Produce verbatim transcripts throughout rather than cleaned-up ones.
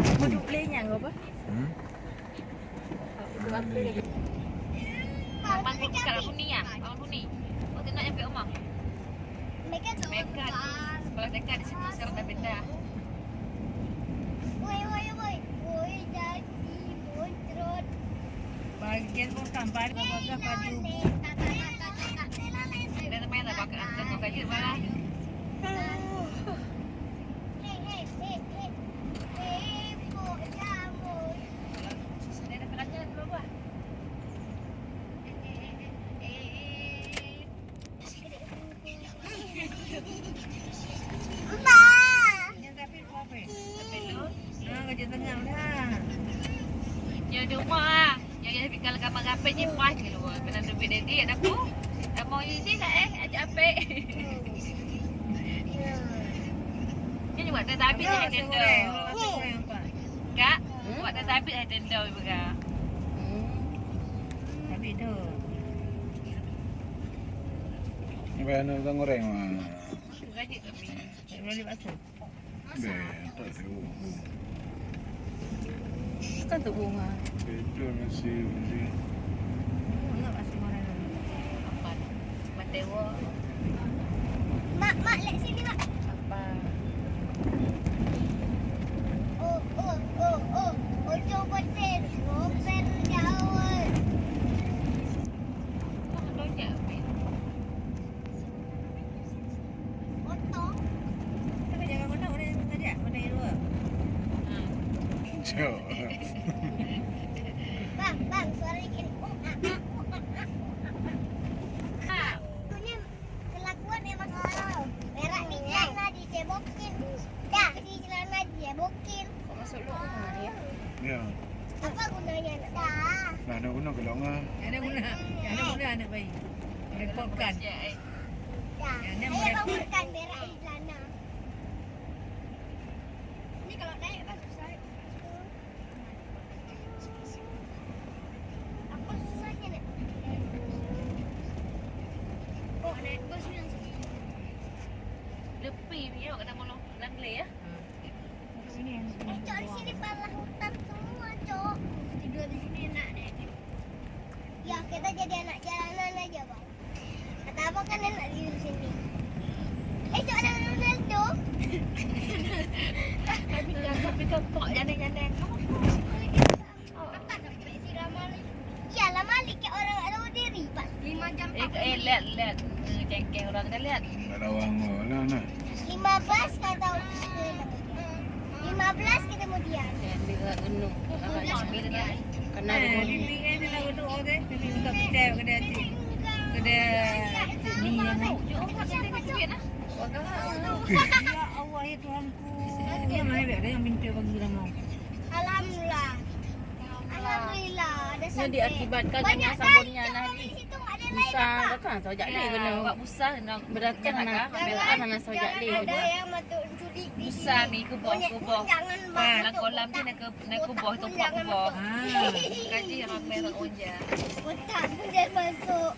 Meuduek lé nyang apa? Hmm? Abang buka lah bunyi ya, abang bunyi. Oh, tengok nyampe rumah. Mereka tu sekolah dekat di situ, sekarang dah pindah. Woi, woi, woi. Woi, jadi muncrat. Bagian pun sampai, bapak-bapak padu. Dah main lah, pakai angkat tu, kayu malah. Hei, hei, hei, hei. Hei, pok jamu. Dah, dah, dah, dah, dah, dah. Mak. Nyoe di rumah ah. Nyoe, nyoe, kalau kamar rapet je pas keluar. Kena duit daddy, ada aku. Kamu ini lah eh, ajak apek. Ni juga tetapi dah tenda. Kak, buat tetapi dah tenda juga. Tapi tu. Bayar nak goreng mah. Aku gaji kami. Tak boleh bakso. Beh, tak tahu. Kan tu bunga. Itu nasi bunga. Bunga bakso marah. Apa? Matewo. Mak, mak, lek sini, mak. Apa? Oh, oh, oh, oh. Ojo boten. Ngoper jauh. Apa tu je? Potong. Tapi jangan kena orang yang tadi, orang yang dua. Jom. Bang, bang, suara dikit. Itunya kelakuan memang susah. Berak di celana dicebokin. Dah, di celana dicebokin. Kok masuk lok ah, ya? Ya. Apa gunanya nak dah? Nah, ada guna ke lok ah? Ada guna. Ada guna anak bayi. Repotkan. Dah. Ya, ni ayo merepot. Bangunkan berak di celana. Ini kalau naik kan susah. Apa susahnya nak? Oh, naik bus ni. Lepi ni awak kena molong langgle ya. Eh, Cok, di sini pala hutan semua, Cok. Tidur di sini enak deh. Ya, kita jadi anak jalanan aja, Bang. Kata Abang kan enak tidur sini. Eh, Cok, ada Ronaldo. Tapi kan, tapi kan tok jana-jana. Iya, lama lagi orang ada diri, Pak. Lima jam. Eh, eh, lihat, lihat. Eh, cengkeh orang kita lihat. Tak ada orang, oh, lah, nah. Lima belas kata, lima belas kemudian. Ya, dia gunung. Kena gunung. Lili kan dia lagu tu, okey. Lili buka kedai, kedai cik. Kedai cik ni yang ni. Ya Allah, ya Tuhanku. Yang mana ada yang minta bagi ramai. Alhamdulillah. Alhamdulillah, ada sampai. Ini diakibatkan karena sabunnya Nahli. Busa, datang saja leh kena. Buat busa nak. Beratkan anak, beratkan anak saja leh. Ada yang masuk curi di sini. Busa mi keuboh, keuboh. Jangan masuk. Dalam kolam tu nak ke, nak keuboh tu buat keuboh. Kaji ramai orang unja. Kotak pun jangan masuk.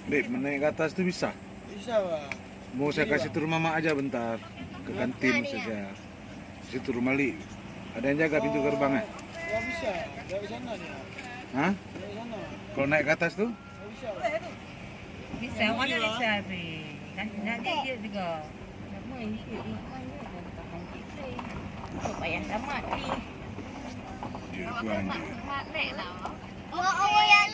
Beb, menaik ke atas tu bisa? Bisa, Bang. Mau saya kasih turun mamak aja bentar ke kantin saja. Situ rumah Li. Ada yang jaga pintu gerbang, eh? Nggak bisa, dari sana dia. Hah? Dari sana. Kalau naik ke atas tu? Nggak bisa. Bisa, mana bisa habis? Nak, nak dia juga. Nak main dia, nak main dia, nak tahan kita. Oh, payah tamat ni. Dia tuan dia. Mak, mak, naik lah. Oh, oh, ya.